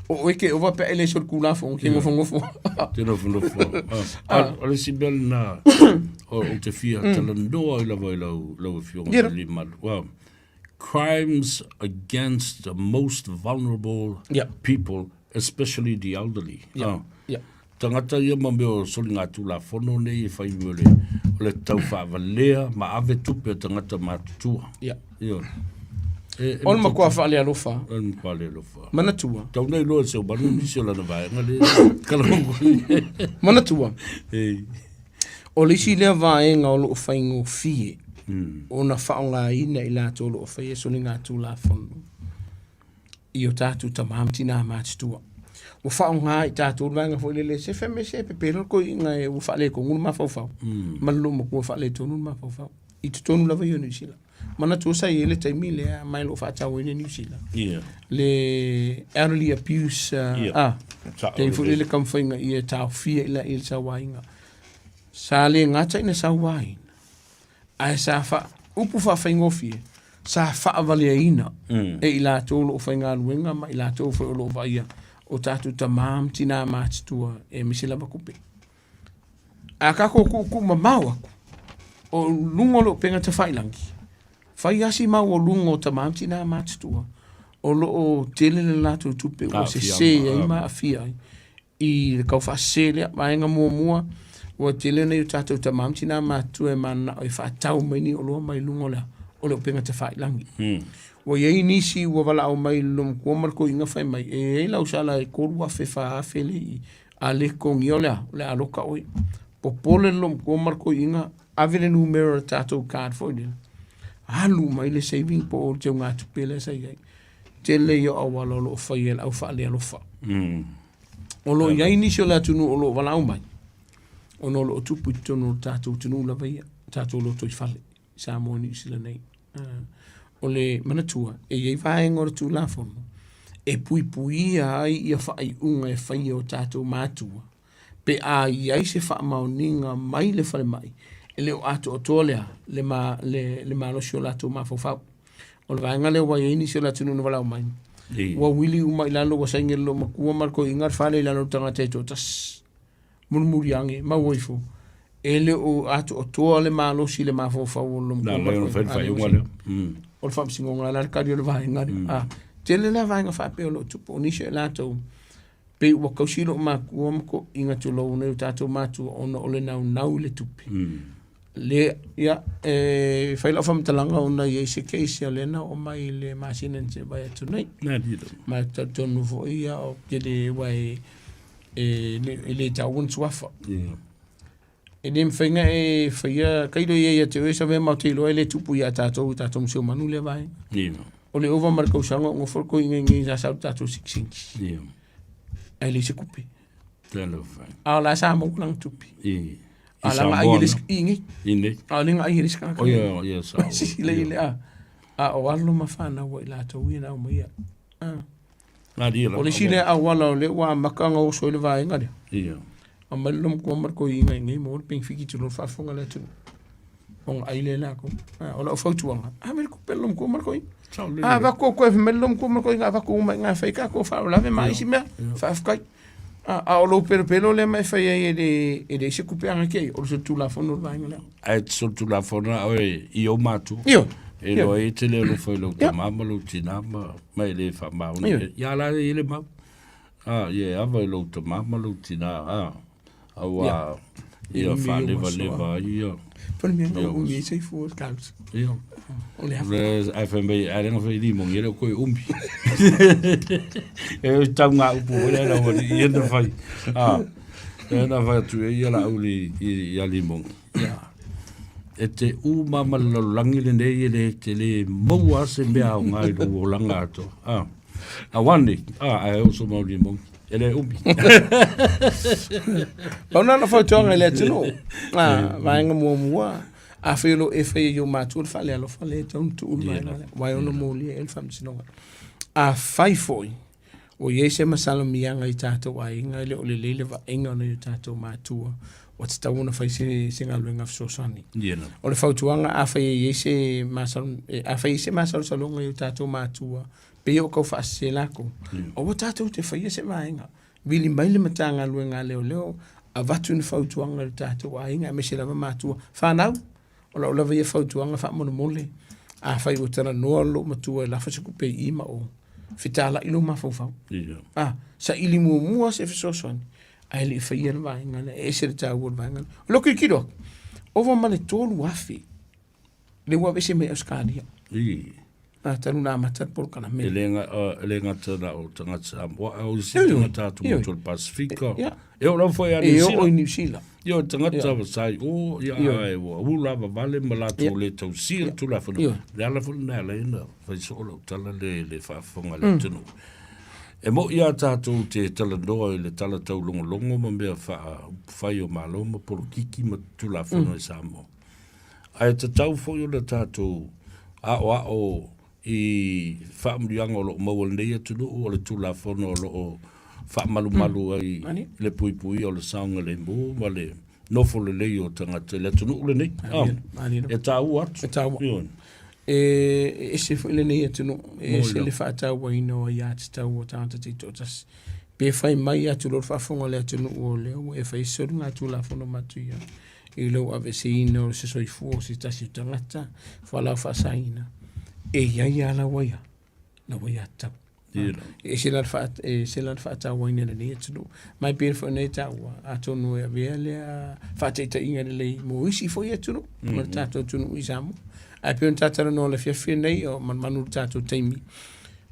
O oe ke ova pe a e le solitulafono ke nofonofo. Te nofonofo. Ah, o le isi mea lena o ou te fia talanoa ai lava i lau, lau afioga Ia. Limalu. Well, crimes against the most vulnerable Yeah. people, especially the elderly. Yeah. Ah. Yeah. Tagata ia ma mea o soligatulafono nei e fai o le, o le tau faavalea ma ave tupe a tagata matutua. Yeah. Ioe. E, e O le matua faalealofa. O le matua faalealofa. Manatua. Tau nei loa se manu nisi o lana vaega le kalamu. Manatua. Ei. O le isi lea vaega o lo o faigofie ona faaaogaina i latou o lo o faia soligatulafono i o tatou tama ma tinā matutua. Ua faaaoga i tatou le vaega foi lele, se fai mai se pepelo le toeaina e ua faaletonu le mafaufau, ma le loomatua faaletonu le mafaufau i totonu lava ia o Niu Sila. Manatua sa i ai le taimi lea mai o lo o faatauaina i Niu Sila le elderly abuse, taimi foi lele le taumafaiga ia taofia i le sauaina. Sa le gata ina sauaina, ae sa fa, upu faafaigofie, sa faavaleaina e i latou o lo o faigaluega ma i latou foi o lo o vaaia o tatou tama ma tinā matutua e aemaise lava tupe. A tatou tuutuu mamao atu, o luga o le upega tafailagi, fai lava si maualuga o tama ma tinā matutua o lo o tele le latou tupe ua sese ai ma aafia ai i le tau faasese lea. Vaega muamua, ua tele nai o tatou tama ma tinā matutua e mananao e faatau mai ni oloa mai luga o le, o le upega tafailagi. Ua i ai nisi ua valaau mai i le loomatua ma le toeaina fai mai, e i ai lau sala e 3,000, 4,000 le i, a le totogia o le a, o le a loka oe. Popole le loomatua ma le toeaina, ave le numera o le tatou card foi lele, alu mai le saving po o le teugatupe lea sa i ai. Tele ia o auala o lo o faia e le au faalealofa. O lo o i ai nisi o le atunuu o lo o valaau mai, ona o lo o tupu i totonu o le tatou atunuu lava ia, tatou lotoifale i Samoa Niu Sila nei. O le manatua, e i ai vaega o le Tulafono e puipuia ai ia faaiuga e faia e o tatou matua, pe a i ai se faamaoniga mai le falemai e le o atoatoa lea le, ma, le, le malosi o latou mafaufau. O le vaega lea ua i ai nisi o le atunuu na valaau mai, ua wili uma i lalo, ua saini e le loomatua ma le toeaina le fale i lalo o le tagata e toatasi. Mulimuli ane, maua ifo, e le o atoatoa le malosi i le mafaufau o le loomatua ma le toeaina. O le faamasinoga, o le a le kali o le vaega lea. Tele la vaega faapea o lo o tupu, o nisi o i latou, pei ua kausi lou matua ma toaiga tulou nei o tatou matua ona o le naunau i le tupe. Le, ia, e fai lau faamatalaga ona e i ai se case o lea na oo mai i le masina na tea atu nei. Ma e talitonu foi ia ou te le, aua e, e, e le taua ni suafa. E le mafai ona e faia, tailo i ai ia te oe sa mea matou te iloa e le tupu ia tatou i tatou manu lea vaega. O le ova ma le tausaga o nofo le toeaina i inei sa sau le tatou sikisingi. Ae leai se tupe. A o la sa maua lana tupe. A la na ai e le isi i inei. A o lea na ai e le isi tagata. Sisila i le a. A o alo ma fanau a i latou ia na aumaia. O le isi lea auala o lea ua amata ona oso ai le vaega lea. Aumai le loomatua ma le toeaina i inei maua le penefiti tulou le faafofoga a le atunuu. Ona ai lea e latou. O lau fautuaga, ave le tupe a le loomatua ma le toeaina. A avatu outou e fai mai le loomatua ma le toeaina, avatu uma i ina e fai tatou faalavelave ma isi mea. Faafetai. A o lou pelopelo lea ma e fai ai e le e leai se tupe aga te i ai, o le solitulafono le vaega lea. Ae te solitulafono a oe i ou matua. Ioe. E iloa ai e te le alofa i lou tama ma lou tina ma, ma e le faamaoni. Ioe. Ia la e i ai le mau. A, ia e ava i lou tama ma lou tina, a, auā ia faalevaleva ai ia. Po o le mea na umi ai soifua o le talosi. Ia. O le afa. Ae fai mai, a le na fai limogi, e le o koe umi. E tau ngā upu foi lea lau alii ia na fai. A, e na fai atu e ia la uli i a limogi. Ia. E te uma ma le lalolagi lenei e le te le maua se mea o ngai lou olaga atoa. A, a wane, a, ae oso mau limogi. E le umi. Pau na o lau fautuaga i le atunuu, a, vaega muamua, afai o lo o e faia i ou matua le faalealofa lea e tatau ona tuu le vaega lea, aua e ono molia i ai le faamasinoga. Afai foi ua i ai se masalomiaga i tatou aiga e le o lelei le vaaiga o nai o tatou matua, ua tatau ona fai se, se galuega fesoasoani. O le fautuaga, afai e i ai se masalo, afai e i ai se masalosaloga i o tatou matua, pei o tau faasese latou, aua tatou te faia se vaega. Vili mai le Matagaluega a Leoleo, avatu ni fautuaga i lo tatou aiga aemaise lava matua. Fanau, o lau lava ia fautuaga faamolemole, afai ua talanoa lou matua e lafo se tupe i i ma o, fetalai lou mafaufau. Ah, saili muamua se fesoasoani, ae le i faia le vaega lea, e ese le taua o le vaega lea. O lou tilotilo atu, ova ma le 3,000 lea ua aveese mai Ausetalia. A talu na amata le polokalame. E le, e le gata na o tagata Samoa, a o isi tagata atu motu o le Pasifika. E oo lava foi ia Niu Sila. E oo i Niu Sila. Ia o tagata wa sa i o, ia e ua ula vavale ma latou le tausia le Tulafono. Le ala foi lena e ala ai ona fai soo lau tala le, le faafofoga a le atunuu. E moi lava tatou te talanoa i le tala taulogologo ma mea faaupufai o Malo ma polokiki ma Tulafono i Samoa. Ae tatau foi ona tatou aoao i faamanuiaga o lo o maua i lenei atunuu, o le Tulafono o lo o faamalumalu ai le puipuia o le saogalemu ma le nofo lelei o tagata i le atunuu lenei. E taua atu. E taua. E ese foi lenei atunuu, e ese le faatauaina o aiatatau a tagata taitoatasi. Pe fai mai lava tulou le faafofoga a le atunuu o lea ua e faia se soligatulafono matuia i lou aveeseina o se soifua o se tasi o tagata fualaau faasaina, e i ai lava lau aia, lau aiatatau. E ese la le faa, e ese la le faatauaina e lenei atunuu. Ma e pei foi ona e taua, atonu e avea lea faataitaiga lelei mo isi foi atunuu, ma le tatou atunuu i Samoa. Ae pei ona ta talanoa i le afiafi lenei, o manumanumalu i le tatou taimi,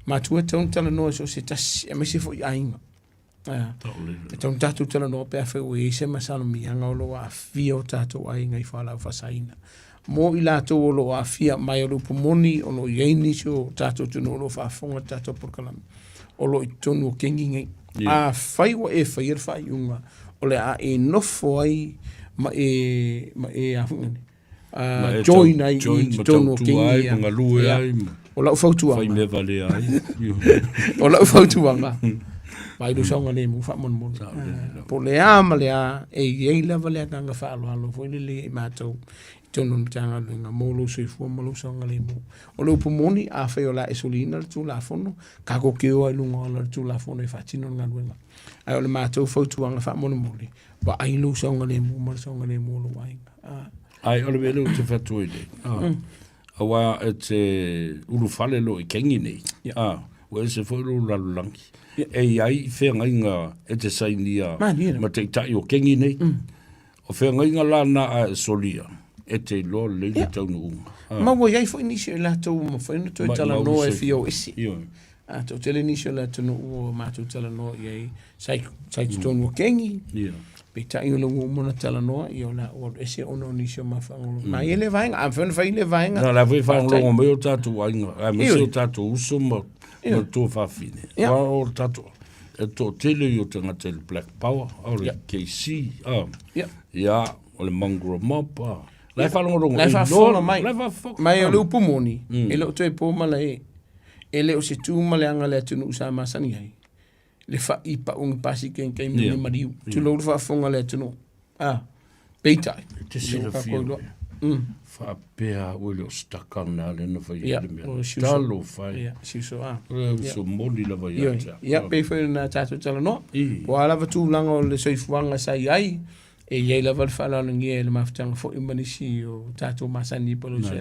matua e tatau ona talanoa i so o se tasi, aemaise foi aiga. E tatau ona tatou talanoa pe afai ua i ai se masalomiaga o lo o aafia o tatou aiga i fualaau faasaina. Mo i latou o lo o aafia mai, o le upu moni, o lo o i ai nisi o tatou atunuu o lo o faafofoga i le tatou polokalame, o lo o i totonu o kengi nei. Afai ua e faia le faaiuga o le a e nofo ai ma e, ma e a foi nei, join ai i totonu o kengi ia. Ma galue ai ma O lau fautuaga. Fai mea valea ai. O lau fautuaga. Vaai lou saogalemu faamolemole. Po o le a ma le a, e i ai lava le agaga faaaloalo foi lele ia i matou i totonu o le Matagaluega mo lou soifua ma lou saogalemu. O le upu moni, afai o le a e soliina le Tulafono, tatou te o lava i luga o ala o le Tulafono e faatino le galuega. Ae o le matou fautuaga faamolemole, vaai lou saogalemu ma le saogalemu o lou aiga. Ai, o le mea lea ou te fai atu ai nei, aua e te ulufale loa i kengi nei, Ua ese foi lou lalolagi. E i ai feagaiga e te sainia ma taitai o kegi nei. O feagaiga la na a e solia, e te iloa lelei le taunuuga. Ma ua i ai foi nisi o i latou ua mafai ona toe talanoa e fia o ese. A toatele nisi o le atunuu ua matou talanoa i ai, sa i totonu o kegi, peitai o lea ua uma ona talanoa, ia o le a ou alu ese ona o nisi o mafuaaga. Ma e i ai lea vaega, a mafai ona fai lea vaega. Na, o la foi e faalogologo mai o tatou aiga, aemaise o tatou uso ma le tuafafine. Aua o le tatou, e toatele i o tagata i le Black Power, o le KC, ia, o le Mongrel Mob, la e faalogologo, La e faafofoga mai. La e faafofoga. Ma o le upu moni, e le o toe po malae, e le o se tu ma le aga a le atunuu sa masani ai, le fa'i pau ni pasike i taimi o ni maliu. Tulou le faafofoga a le atunuu. A, peitai, E te silafia faapea au e le o se taka lena lea na fai ai le mea. Talofa e. Ia, si uso a. O le uso moni lava ia te au. Ia, pei foi ona tatou talanoa. Po o a lava tulaga o le soifuaga sa i ai, e i ai lava le faaaloalogia i le mafutaga foi ma nisi o tatou masani po o le uso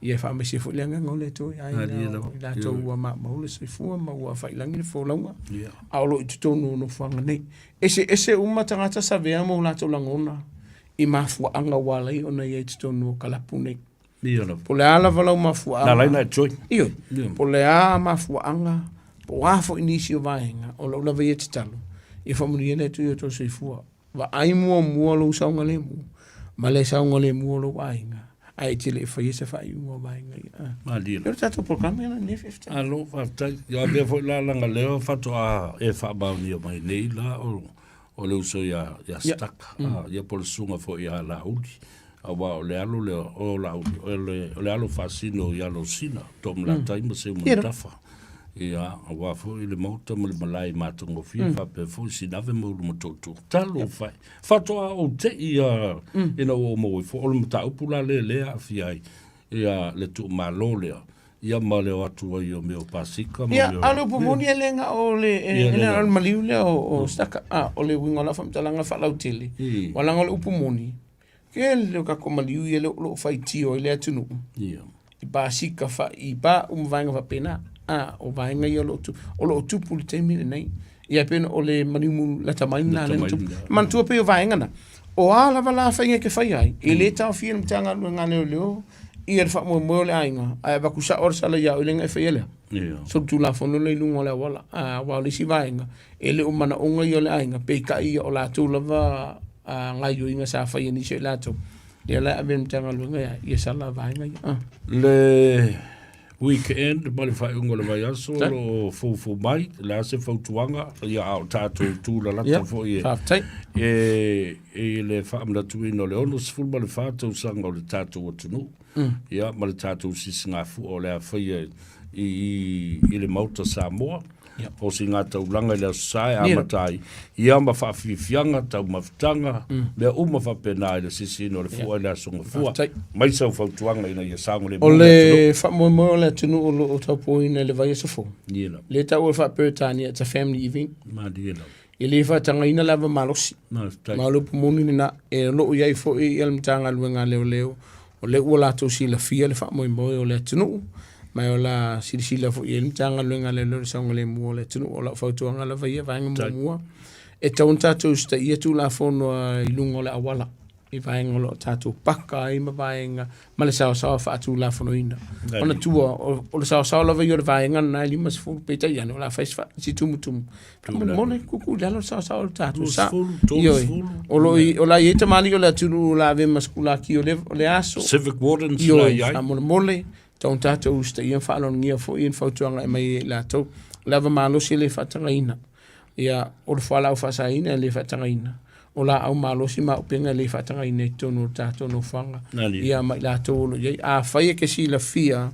ia e faamaise foi le agaga o le Atua ia i latou ua maumau le soifua ma ua afailagi le folauga, a o lo o i totonu o nofoaga nei. Eseese uma tagata savea ma o latou lagona i mafuaaga ua ala ai ona i ai i totonu o kalapu nei. Ia lava. Po o le a lava lau mafuaaga. Na ala ai ona e join. Ioe. Po o le a mafuaaga, po o a foi nisi o vaega, o lau lava ia tatalo, ia faamanuia le Atua i o outou soifua. Vaai muamua lou saogalemu ma le saogalemu o lou aiga, ae e te le i faia se faaiuga o vaega ia. Malie. O le tatou programe la lenei faafetai. Malo faafetai. Ia avea foi la leaga lea faatoa e faamaonia mai nei la o le uso ia ia Staka, ia po o le susuga foi ia Laauli. Aua o le alo lea o Laauli, o le alo faasino i Alosina, Toomalatai ma Seumanutafa. Ia, aua foi le maota ma le malae matagofie faapea foi Sinave ma Ulumatoutu. Talofa e! Faatoa ou te i ia ina ua ou maua ifo, o le mataupu la lea lea e aafia ai ia le tuumalo lea, ia ma le o atu ai o mea o pasika ma mea o... Ia, a o le upu moni e le na o le, e le na o le maliu lea o Staka. A, o le uiga o lau faamatalaga faalautele, aua leaga o le upu moni, Tele o tatou maliu ia lea o lo o faitio ai le atunuu i pasika fai pau ma vaega faapena. A, o vaega ia o lo o tupu, o lo o tupu i le taimi lenei. Ia pei ona o le maliu lata mai lena lea na tupu. Manatua pei o vaega na, o a lava la faiga e te faia ai, e le taofia e le Matagaluega a Leoleo ia le faamoemoe o le aiga, ae avatu sao le sala ia oe lea na e faia lea. Solitulafono lea i luga o le auala. Aua o le isi vaega, e le o manaoga ia o le aiga, peitai ia o latou lava gaoioiga sa faia e nisi o i latou, lea la e ave i le Matagaluega ia, ia sala vaega ia. Ah. Le weekend ma le faaiuga o le vaiaso o lo o foufou mai, o le a se fautuaga, ia a o tatou tulalata foi e, e, i le faamanatuina o le 64 tausaga o le tatou atunuu, ia ma le tatou sisigafua o le a faia i, i le Maota Samoa. O Sigataulaga i le Aso Sa e amata ai, ia ma faafiafiaga, taumafataga, mea uma faapena i le sisiina o le fua i le Aso Gafua. Aumai sau fautuaga ina ia saogalemu le atunuu. O le faamoemoe o le atunuu o lo o taupuaina i le vaiaso fou, lea e taua faa-Peretania, it's a family event. Malie lava. E le faatagaina le ava malosi. Ma o le upu moni lena, e o lo o i ai foi le Matagaluega a Leoleo, o lea ua latou silafia le faamoemoe o le atunuu, ma o le a silasila foi i ai le Matagaluega a Leoleo i le saogalemu o le atunuu. O lau fautuaga lava ia, vaega muamua, e tatau ona tatou usitaia Tulafono i luga o le auala. i vaega o lo o tatou paka ai ma vaega ma le saosaoa faatulafonoina. Manatua, o le saosaoa lava ia o le vaega lena e 50, peitai ane o le a fai si tumutumu. Faamolemole, kuku i lalo le saosaoa o le tatou sa. Ioe, o lo o la i ai tamalii o le atunuu o le a avea ma sikulaki o le aso. Civic wardens la i ai. Faamolemole, tatau ona tatou usitaia ma faaaloalogia foi ni fautuaga e aumai e i latou. O le ava malosi e le faatagaina. Ia, o le fualaau faasaina e le faatagaina, o laau malosi ma auupega e le faatagaina i totonu o le tatou nofoaga. Ia, ma i latou o lo o i ai. Afai e te silafia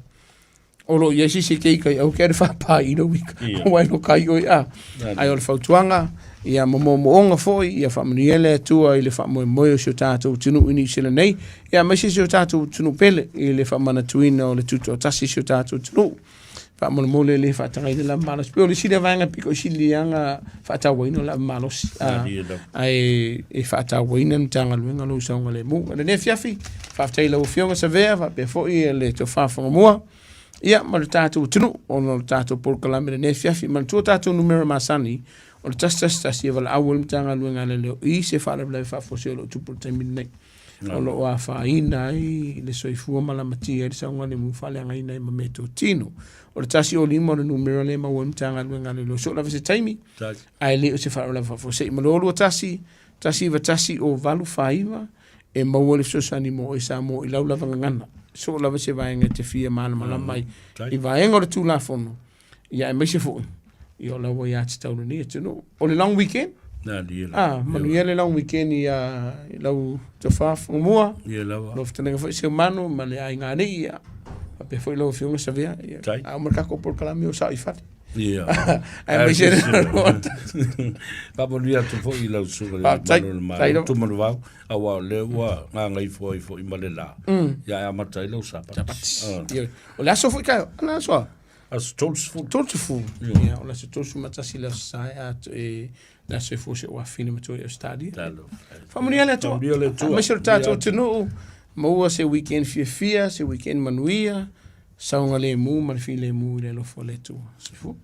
o lo o i ai se isi e te ita ai, aua te alu faapa i lou ita, aua e loka ai oe. Ae o le fautuaga, ia ma moomooga foi, ia faamanuia le Atua i le faamoemoe o si o tatou atunuu i Niu Sila nei, ia aemaise si o tatou atunuu pele i le faamanatuina o le tutoatasi si o tatou atunuu. Faamolemole le faatagaina le ava malosi. Pei o le isi lea vaega pito i sili lava ona faatauaina o le ava malosi. Ae e faatauaina le Matagaluega lou saogalemu. O lenei afiafi, faafetai i lau Afioga Savea faapea foi le Tofa Fagamua. Ia, ma le tatou atunuu, ona o le tatou polokalame lenei afiafi. Manatua tatou numera masani, o le 111 e valaau ai le Matagaluega a Leoleo i se faalavelave faafuasei o lo o tupu i le taimi lenei. O lo o afaina ai le soifua ma lamatia ai le saogalemu faaleagaina ai ma meatotino. O le 105 o le numera lea e maua ai le Matagaluega a Leoleo soo lava se taimi, ae le o se faalavelave faafuasei. Ma le 021 191 085 e maua le fesoasoani mo oe Samoa i lau lava gagana. So lava se vaega e te fia malamalama ai i vaega o le Tulafono, ia aemaise foi ia o la ua ia tatau lenei atunuu. O le long weekend, ah, manuia le long weekend i, i lau tofa Fagamua, lau fetalaiga foi Seumanu ma le aiga alii, ia faapea foi lau afioga Savea, ia, a uma le tatou polokalame o sao i fale. Ia. Aemaise Faamanuia atu foi i lau susuga i le Faafetai. Malu o le Faafetai Malo, lava. Tumanuvao, aua o lea ua gagaifo ai foi ma le la, ia e amata ai lau sapati. Ah, Ioe. O le aso foi taeao, ana aso a? Aso 30. 30. Ia, o le aso 31 le aso Sae, a e le aso e fua si ou afafine matua i Australia. Talo. Faamanuia le Atua. Faamanuia le Atua. Aemaise o le tatou atunuu, maua se weekend fiafia, se weekend manuia, saogalemu ma le filemu i le alofa o le Atua. Soifua.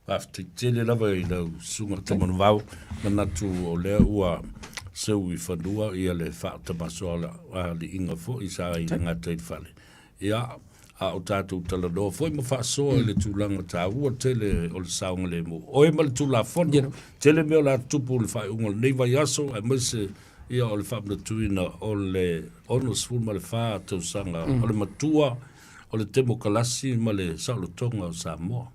Faafetai tele lava i lau susuga Tamanuvao, manatu o lea ua seu i fanua ia le faatamasoaliiga foi sa i le gata i le fale. Ia, a o tatou talanoa foi ma faasoa i le tulaga taua tele o le saogalemu. Oe ma le Tulafono, tele mea o le a tutupu i le faaiuga o lenei vaiaso, aemaise ia o le faamanatuina o le 64 tausaga o le matua o le temokalasi ma le saolotoga o Samoa.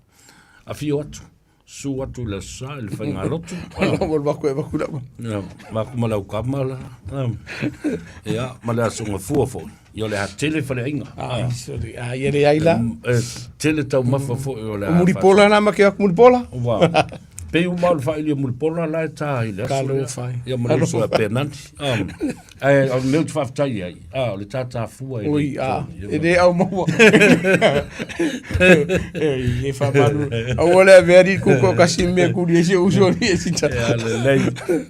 Afio atu, susu atu i le Aso Sa i le faigalotu. Ia, maku ma lau kama la. Ia, ma le Aso Gafua foi. Ia, o le a tele faleaiga. Ah, sorry. Ah, ia leai la. E tele taumafa foi o le a. Mulipola la ma ke aku mulipola. Ua. Pei uma o le faailia mulipola la e tā i le aso. Talofa ai. Ia, ma le uso a Penani. Ae o le mea ou te faafetai ai, a, o le tātāfua e Oi, a, e le au maua. E, e whamaru. Aua le avea ni kuko kasi mea kuri e se uso ni e sita. Ia, lelei,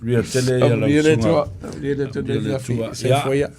ria tele ia lau Manuia le susuga. Atua. Manuia le Atua Manuia le le afi. Atua. Se Ia. foia.